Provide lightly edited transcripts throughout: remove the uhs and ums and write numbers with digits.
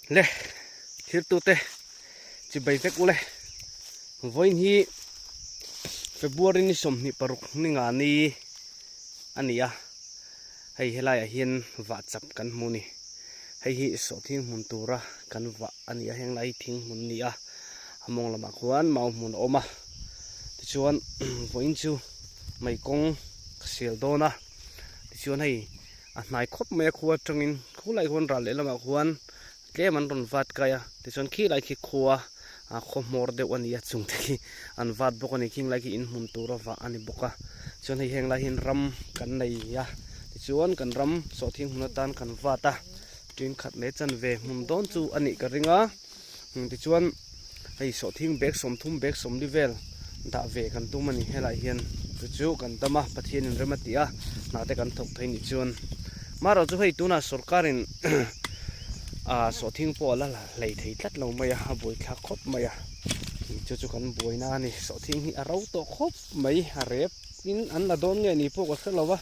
Le thirtute chibai vek ule vawiin hi February ni 26 ni nga ni a ni a hei helaiah hian vah chap kan hmu a ni hei hi sawhthing hmun tura kan vah a ni a heng lai hi thing hmun a ni a a mawng lamah khuan mau hmun a awm a tichuan vawiin chu mei kawng ka sial dawn a tichuan hei a hnai khawp mai a khua atangin khulai khuan ral leh lamah khuan tlem an rawn vat kai a tichuan khilai khi khua ah khaw hmawr deuh a ni a chung te khi an vat bawk a ni khing lai khi in hmun tur a vah a ni bawk a chuan hei heng lai hian ram kan nei a tichuan kan ram sawhthing hmun atan kan vat a tin khat leh chanve hmun dawn chu a nih ka ring a tichuan hei sawhthing bag 30 bag 40 vel dah ve kan tum a ni helaiah hian chu chu kan dam a Pathianin rem a ti a hna te kan thawk thei nih chuan marawh chu hei tunah sawrkarin ah sawhthing pawh a la hlei thei tlat lo mai a a buaithlak khawp mai a chu chu kan buaina a ni sawhthing hi a ro tawh khawp mai a rep in an la dawn nge ni pawh ka hre lo va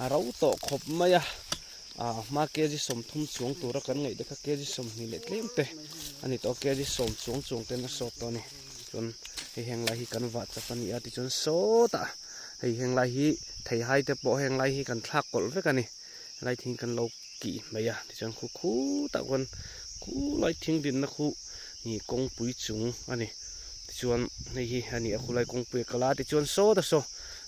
a ro tawh khawp mai a. Ah hma kg 30 chuang tura kan ngaih te kha kg 20 leh tlem te a ni tawh a kg 10 chuang chuang ten a sawt tawh a ni chuan hei heng lai hi kan vah chak a ni a tichuan sawtah hei heng lai hi theihai te pawh heng lai hi kan thlak kawlh vek a ni helai thing kan lo kih mai a tichuan khu khutah khuan khulai thing dinna khu ih kawngpui chung a ni tichuan hei hi a ni a khulai kawngpui a kal a tichuan sawta saw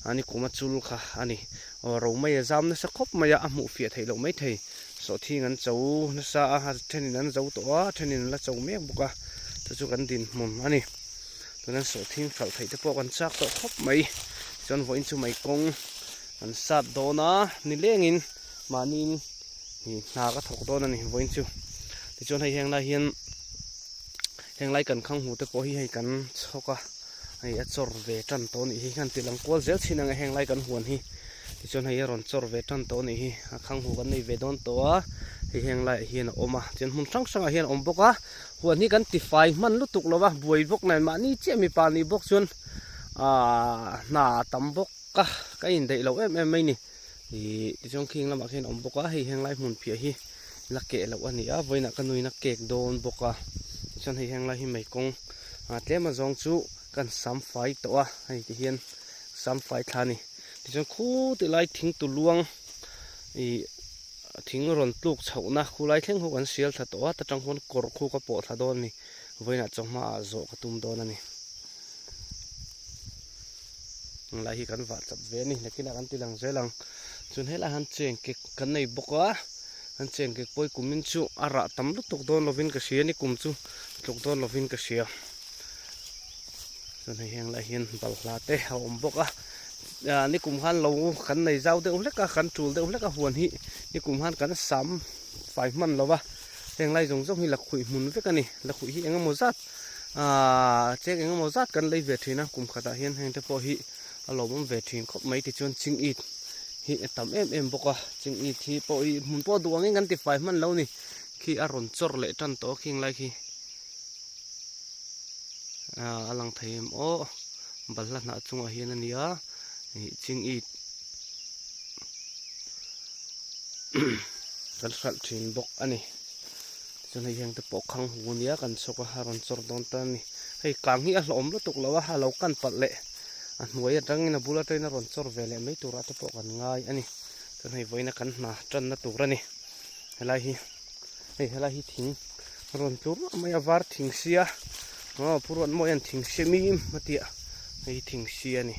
a ni kum a chul kha a ni. Aw ro mai a zam nasa khawp mai a, a hmuh fiah theih loh mai thei. Sawhthing an cho nasa a, a thenin an zo tawh a, a thenin an la cho mek bawk a, chu chu kan dinhmun a ni. Chuan sawhthing hralh theih te pawh kan chak tawh khawp mai. Chuan vawiin chu mai kawng kan sat dawn a, nilengin mahniin hna ka thawk dawn a ni vawiin chu. Tichuan hei heng lai hian heng lai kan khang hmu te pawh hi hei kan chhawk a. Hei a chawr ve tan tawh anih hi han ti lang kual zel chin ang a heng lai kan huan hi tichuan hei a rawn chawr ve tan tawh anih hi a khang hu kan nei ve dawn tawh a hei heng laiah hian a awm a chuan hmun hrang hrangah hian a awm bawk a huan hi kan tifai hman lutuk lo va buai bawk nen mahni chiah mipa nih bawk chuan ahh hna a tam bawk a ka indaih lo em em mai ni ih tichuan khing lamah khian a awm bawk a hei heng lai hmun phiah hi la keh loh a ni a vawiinah ka nuin a kek dawn bawk a tichuan hei heng lai hi mei kawng ah tlem a zawng chu kan sam fai tawh a hei ti hian sam fai thla a ni tichuan khu ti lai thing tu luang ih thing rawn tluk chhoh na khu lai thleng ho kan sial thla tawh a ta tang khuan kawr khu ka pawh thla dawn a ni vawiinah chawhma ah zawh ka tum dawn a ni lai hi kan vah chap ve a ni nakinah kan ti lang zel ang chuan helai hian cheng kek kan nei bawk a an cheng kek pawi kumin chu a rah tam lutuk dawn lovin ka hria ni kum chu tluk dawn lovin ka hria chuan hei heng lai hian balhla te a awm bawk a ah ni kum khan lo kan nei zau deuh hlek a kan tul deuh hlek a huan hi ni kum khan kan sam fai hman lo va heng lai zawng zawng hi lakhuih hmun vek a ni lakhuih hi eng emaw zat Aaa cheng eng emaw zat kan lei ve thin a kum khatah hian heng te pawh hi a lawmawm ve thin khawp mai tichuan ching it hi a tam em em bawk a ching it hi pawh hi hmun pawh duh angin kan ti fai hman lo ni khi a rawn chawr leh tan tawh a khing lai khi aaa a lang thei em aw balhla hnah chungah hian a ni a ih ching it kan hralh thin bawk a ni. Chuan hei heng te pawh khang hu nia kan chhawk a a rawn chawr dawn ta a ni. Hei kang hi a hlauhawm lutuk lo a, a lo kan palh leh a hnuai atangin a bul atangin a rawn chawr ve leh mai turah te pawh kan ngai a ni. Chuan hei vawiina kan hna tanna tur a ni. Helai hi hei helai hi thing rawn tlur ruah mai a var thing sia aw pu Ruatmawia'n thing sia mim a tia hei hi thing sia a ni.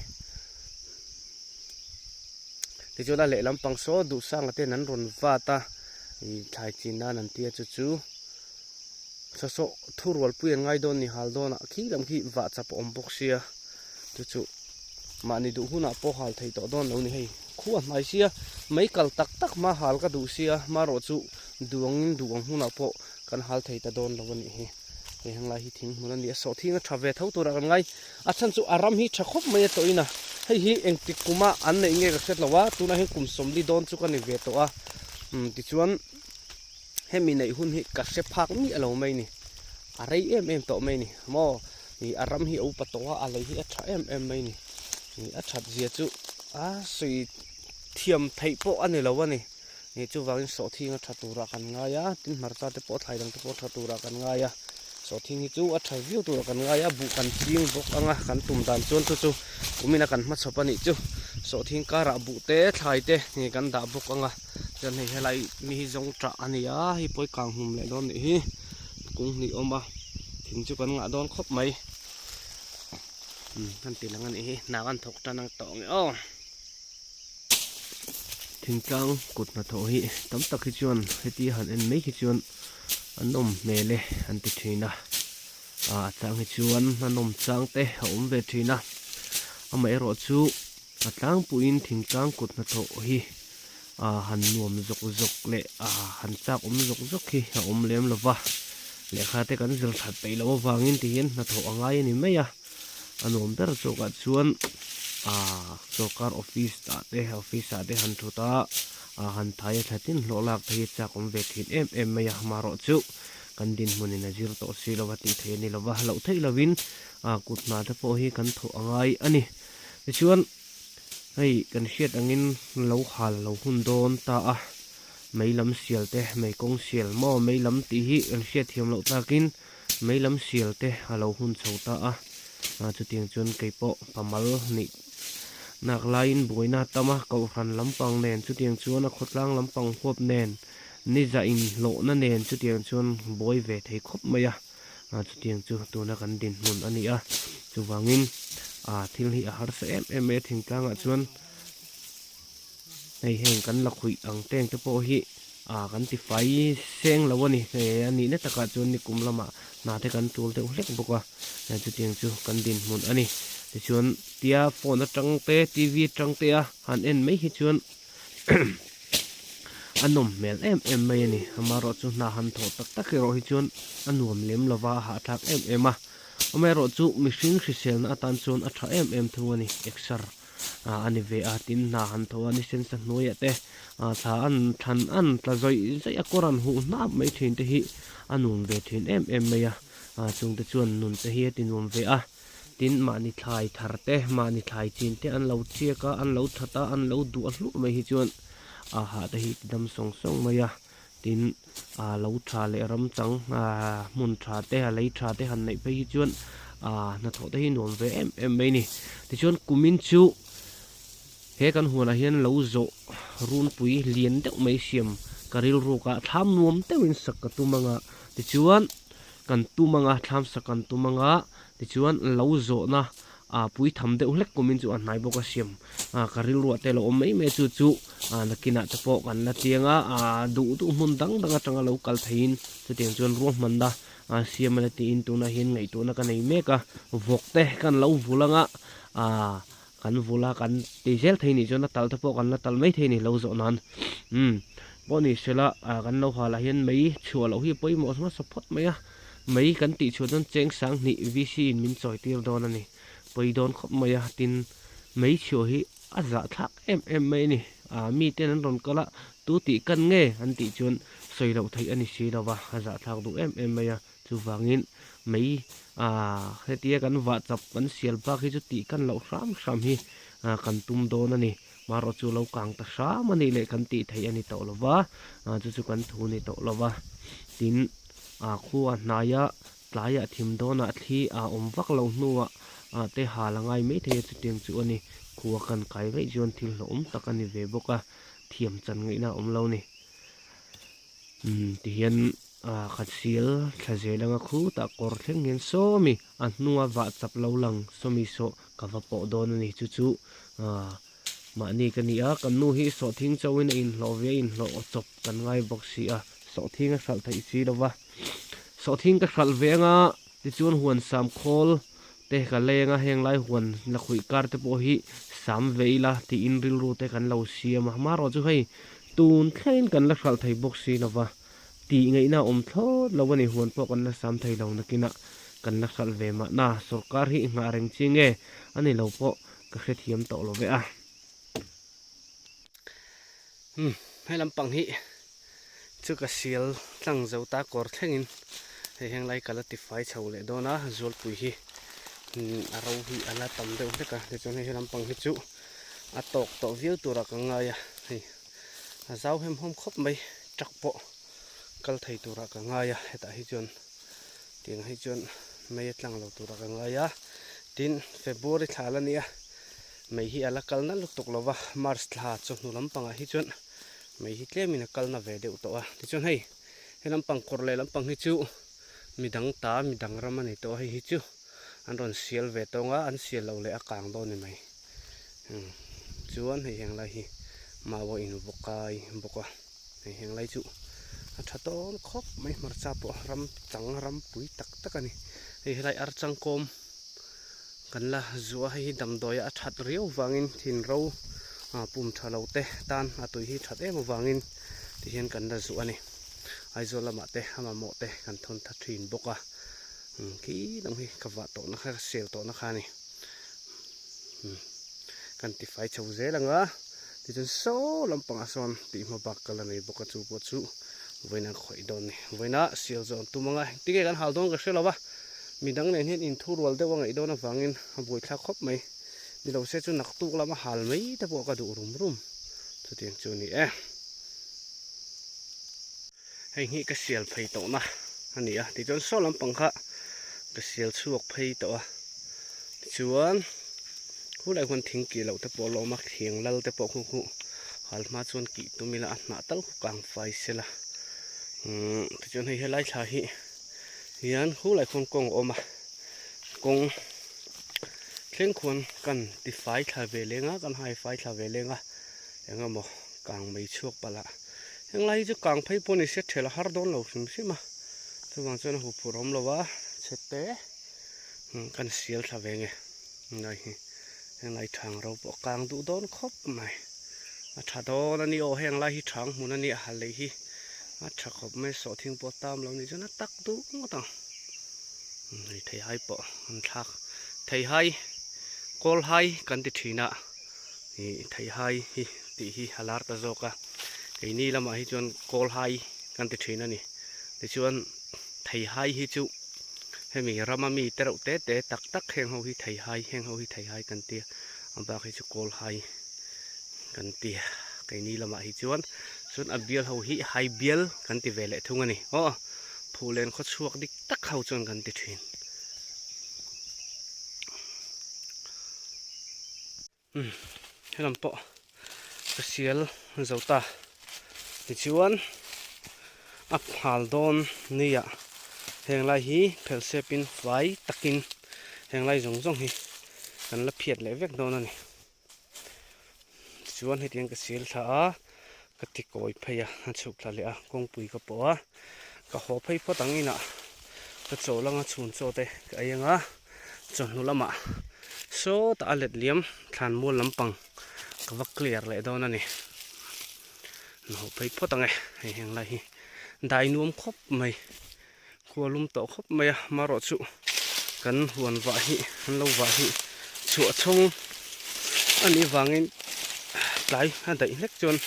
Tichuan a lehlam pang saw duhsanga ten an rawn vat a. Ih thlai chin nan an tia chu chu saw saw thu rual pui an ngai dawn ni hal dawn ah khi lam khi vah chap a awm bawk sia chu chu mahni duh hunah pawh hal thei tawh dawn lo ni hei khu a hnai sia mai kal tak tak hma hal ka duh sia marawh chu duh angin duh ang hunah pawh kan hal thei ta dawn lo a nih hi hei heng lai hi thing hmun a ni a sawhthing a tha ve tho turah kan ngai a chhan chu a ram hi tha khawp mai a tawhin a hei hi engtik kuma an neih nge ka hriat lo a tunah hian kum 40 dawn chu ka ni ve tawh a umm tichuan hemi neih hun hi ka hre phak miah lo mai ni a rei em em tawh mai ni maw ih a ram hi a upa tawh a a lei hi a tha em em mai ni ih a that zia chu a sawi thiam theih pawh a ni lo a ni. Ih chuvangin sawhthing a tha turah kan ngai a, tin hmarcha te pawh thlai dang te pawh tha turah kan ngai a, sawhthing hi chu a tha viau turah kan ngai a, buh kan ching bawk ang a, kan tum dan chuan chu chu kumin a kan hmachhawp a nih chu, sawhthing karah buh te thlai te ih kan dah bawk ang a, chuan hei helai mi hi zawng tah a ni a, hei pawi kang hlum leh dawn nih hi kung hnih awm a, thing chu kan ngah dawn khawp mai, umm kan ti lang a nih hi, hna kan thawk tan ang tawh ang e aw. Thingtlang kut hnathawh hi tam tak hi chuan heti han en mai hi chuan a nawm hmel e an ti thin a, a chang hi chuan a nawm chang te a awm ve thin a, amaherawh chu a tlangpuiin thingtlang kut hnathawh hi ah han nuam zawk zawk leh ah han chak awm zawk zawk hi a awm lem lo va, lehkha te kan zir that peih loh avangin tihian hnathawh a ngai a ni mai a. A nuam ber zawkah chuan aaa sorkar office ah te office ah te han thut a ah han thai a thla tin hlawh lak te hi chak awm ve thin em em mai a amaherawh chu kan dinhmun in a zir tawh si lo a tih theih a ni lo va loh theih lo in ah kut hna te pawh hi kan thawh a ngai a ni tichuan hei kan hriat ang in lo hal lo hun dawn ta a mei lam sial te mei kawng sial maw mei lam tih hi kan hriat thiam loh tak in. Mei lam sial te a lo hun chho ta a, chutiang chuan kei pawh pamal nih nak laiin buaina a tam a, kohhran lampang nen chutiang chuan a khawtlang lampang huap nen ni zah inhlawhna nen chutiang chuan buai ve thei khawp mai a, chutiang chu tuna kan dinhmun a ni a, chuvangin thil hi a harsa em em mai a thingtlangah chuan. Hei heng kan la khuih ang teng te pawh hi ah kan ti fai seng lo a ni he a nihna takah chuan nikum lamah hna te kan tul deuh hlek bawk a chutiang chu kan dinhmun a ni tichuan tia phone atang te T V atang te a han en mai hi chuan a nawm hmel em em mai a ni amaherawhchu hna han thawh tak tak erawh hi chuan a nuam lem lova a hahthlak em em a amaherawhchu mihring hriselna atan chuan a tha em em thung a ni exer. ah a ni ve a tin hna han tho a ni sensa hnuaiah te ah thla an thlan an tla zawih zawih a kawr an huh hnap mai thin te hi a nuam ve thin em em mai a ah chung te chuan nun te hi a ti nuam ve a tin mahni thlai thar te mahni thlai chin te an lo chiak a an lo that a an lo duah hluah mai hi chuan ah hah te hi ti dam sawng sawng mai a tin ah lo tha leh ram chang ah hmun tha te a lei tha te han neih phei hi chuan ah hnathawh te hi nuam ve em em mai a ni tichuan kumin chu he kan huanah hian lo zawh runpui lian deuh mai siam ka rilruk a thlam nuam deuhin sak ka tum ang a tichuan kan tum ang a thlam sak kan tum ang a tichuan lo zawhna ah pui tham deuh hlek kumin chu a hnai bawk a siam ah ka rilruah te lo awm mai mai chu chu ah nakinah te pawh kan la chiang a ah duh duh hmun dang dang atanga lo kal theiin chutiang chuan ruahmanna ah siam a la tiin tunah hian ngaihtuahna ka nei mek a vawk te kan lo vul anga ah kan vul a kan ti zel thei nih chuan a tal te pawh kan la tal mai thei a ni lo zawh nan umm pawh ni sela ah kan lo halah hian mei chhuah loh hi a pawimawh hmasa phawt mai a. Mai kan tih chhuah chuan cheng sang hnih VC in min chawi tir dawn a ni. Pawi dawn khawp mai a, tin mei chhuah hi a zah thlak em em mai a ni. Aa mi ten an rawn kal a, tu tih kan nge an tih chuan sawi loh theih a ni si lo va, a zah thlak duh em em mai a. Chuvangin mei aa hetia kan vah chap kan sial bak hi chu tih kan loh hram hram hi aa kan tum dawn a ni. Marawh chu lo kang ta hram a nih leh kan tih theih a ni tawh lo va, aa chu chu kan thu a ni tawh lo va. Tin, aa khua hnaia tlaiah thim dawnah thli aa awm vak lo hnuah aa te hal a ngai mai thei a chutiang chu a ni. Khua kan kai vaih chuan thil hlauhawm tak a ni ve bawk a, thiam chan ngaihna a awm lo ni. Umm tihian aa khat sial thla zel anga khutah kawr thleng hian sawmi a hnunga vah chap lo lang sawmi sawh ka va pawh dawn a ni chu chu aaa mahni ka ni a kan nu hi sawhthing chauhin a inhlawh ve a inhlawh chawp kan ngai bawk si a sawhthing a hralh theih si lo va sawhthing ka hralh ve anga tichuan huan sam khawl te ka leng a heng lai huan lakhuih kar te pawh hi sam ve ila tiin rilru te kan lo siam a marawh chu hei tun thlengin kan la hralh thei bawk si lo va. Tih ngaihna awm thlawt lo a ni, huan pawh kan la sam thei lo nakinah kan la hralh ve mahna sorkar hi nghah reng chi nge a ni lo pawh ka hrethiam tawh lo ve a. Umm he lampang hi chu ka sial tlang zo ta kawr thlengin hei heng lai ka la tifai chho leh dawn a zualpui hi a ro hi a la tam deuh hlek a tichuan hei he lampang hi chu a tawk tawh viau turah ka ngai a hei. A zau hem hawm khawp mai truck pawh kal thei turah ka ngai a hetah hi chuan tiang hi chuan mei a tlang lo turah ka ngai a tin February thla la nia mei hi a la kal na lutuk lo va March thla chawhnu lampangah hi chuan mei hi tlemin a kal na ve deuh tawh a tichuan hei he lampang kawr leh lampang hi chu midang ta midang ram a ni tawh a hei hi chu an rawn sial ve tawng a an sial loh leh a kang dawn ni mai. Chuan hei heng lai hi mau a in vawk kai bawk a hei heng lai chu a tha tawn khawp mai hmarcha pawh ram chang ram pui tak tak a ni hei helai archangkawm kan la zuah a hei hi damdawi a that riau vangin thin ro ah pum tha lo te tan a tui hi that em avangin ti hian kan la zuah a ni Aizawl lamah te a mamawh te kan thawn tha thin bawk a khi dang hi ka vah tawhna kha ka sel tawhna kha a ni. Kan ti fai chho zel ang a tichuan saw lampangah sawn tih hma bak ka la nei bawk a chu pawh chu vawiin an khawih dawn a ni vawiina sial zawh an tum ang a engtin nge kan hal dawn ka hre lo va midang nen hian inthu rual deuh a ngaih dawn avangin a buaithlak khawp mai ni lo se chu naktuk lama hal mai te pawh ka duh rum rum chutiang chu a ni e. Hei hi ka sial phei tawhna a ni a tichuan saw lampang kha ka sial chhuak phei tawh a tichuan khulai khuan thing kih loh te pawh a la awm a thiang lal te pawh khu khu hal hma chuan kih tum ila a hnah tal khu kang fai sela umm tichuan hei helai thla hi hian khulai khuan kawng a awm a kawng thleng khuan kan tifai thla ve leng a kan hai fai thla ve leng a eng emaw kang mai chhuak palh a. Henglai hi chu kang phei pawh ni se ṭhel a har dawn lo hrim hrim a, chuvang chuan a huphurh awm lo a, chhe te kan sial thla ve nge henglai hi, henglai thang ro pawh a kang duh dawn khawp mai, a tha dawn a ni aw henglai hi thang hmun a ni a ha lei hi a tha khawp mai sawhthing pawh a tam lo nih chuan a tak duh ngawt ang, hei theihai pawh an thlak theihai kawlhai kan ti thin a. Ih theihai hi tih hi a lar ta zawk a keini lamah hi chuan kawlhai kan ti thin a ni tichuan theihai hi chu hemi rama mi te reuh te te tak tak heng ho hi theihai heng ho hi theihai kan tia a bak hi chu kawlhai kan ti keini lamah hi chuan chuan a bial ho hi hai bial kan ti ve leh thung a ni aw phuhlen khawchhuak dik tak ho chuan kan ti thin. Umm helam pawh ka sial zo ta tichuan a phal dawn nia heng lai hi phel sepin fai takin heng lai zawng zawng hi kan la phiat leh vek dawn a ni tichuan hetiang ka sial thla a ka ti kawi phei a a chhuk thla leh a kawngpui ka pawh a ka haw phei phawt ang inah ka chaw langa chhun chaw te ka ei anga chawhnu lamah sawtah a let liam thlan mual lampang ka va clear leh dawn a ni an haw phei phawt ang e hei heng lai hi dai nuam khawp mai khua lum tawh khawp mai a marawh chu kan huan vah hi an lo vah hi chhuah chhawng a nih vangin tlai a daih hlek chuan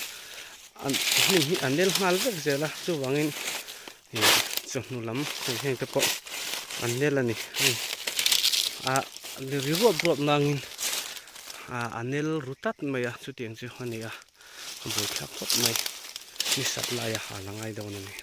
an hnim hi a nel nghal vek zel a chuvangin ih chawhnu lam hei heng te pawh an nel a ni hei a ri ruap ruap nangin ah a nel ru tlat mai a chutiang chu a ni a a buaithlak khawp mai ni sat laia hal a ngai dawn a ni.